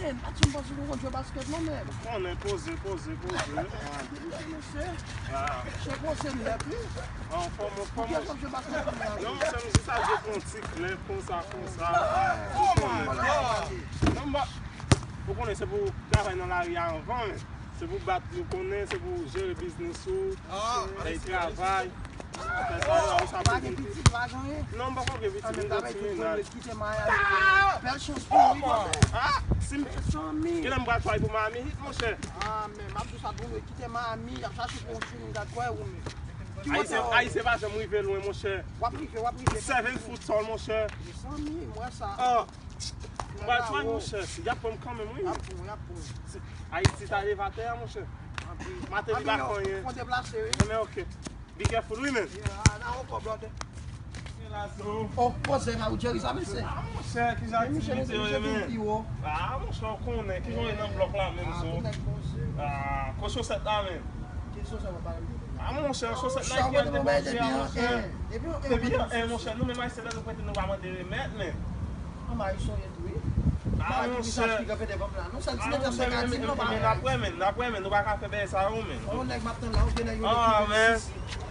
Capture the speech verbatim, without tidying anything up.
Men, pa janm panse nou konn jwe basket non, men. Konnen, poze, poze, poze. Ah, depi se mesye. Ah. Se poze m nèt, wi. Anfòm, anfòm. Ou gen kòm jwe basket, men. Non, monchè, m jis al jwe pou yon ti klèb, konsa, konsa. Ou konnen. Non, m pa, ou konnen, se pou travay nan lari a anvan, men. Se pou bat, nou konnen, se pou jere biznis ou, fè travay. Fè sa, ou sa pa gen pitit, pa gen anyen. Non, m poko gen pitit, m gen ti mennaj. Kite Maya. Bèl chans pou ou, wi, konnen. Ah, si m... Mezanmi. Kilè m pral travay pou Miami Heat, monchè? Ah, men, m ap di w sa, pou ou kite Miami, y ap chache pou yon timoun, gad kwè ou menm. Ayisyen, Ayisyen pa janm rive lwen, monchè. W ap rive, w ap rive. Seven foot tall, monchè. Mezanmi, m wè sa. Ah. M pral travay, monchè. Y ap pran m kanmenm, wi. Y ap pran w, y ap pran w. Ayiti ta leve atè a, monchè. Maten li pa fè anyen. Fò deplase, wi. Men, ok. Be careful, wi, men. Yeah, na woko, brother. Oh, poze la, ou Jerry sa, mesye. Ah, monchè, ki jan aktivite yo ye, men? Ah, monchè, ou konnen, ki jan w ye nan blòk la, menm, so. Ah, kot chosèt la, men? Ki chosèt w ap pale de? Ah, monchè, chosèt Nike an te bon, monchè. Depi an, monchè, nou menm Ayisyen, lè nou prete, nou pa mande remèt, men. Anba, Ayisyen yo tou, wi. Ah, monchè. N ap wè, men, n ap wè, men, nou pa ka fè bagay sa yo, men. Yon nèg m ap tann la, ou gen nèg yo. Ah, men.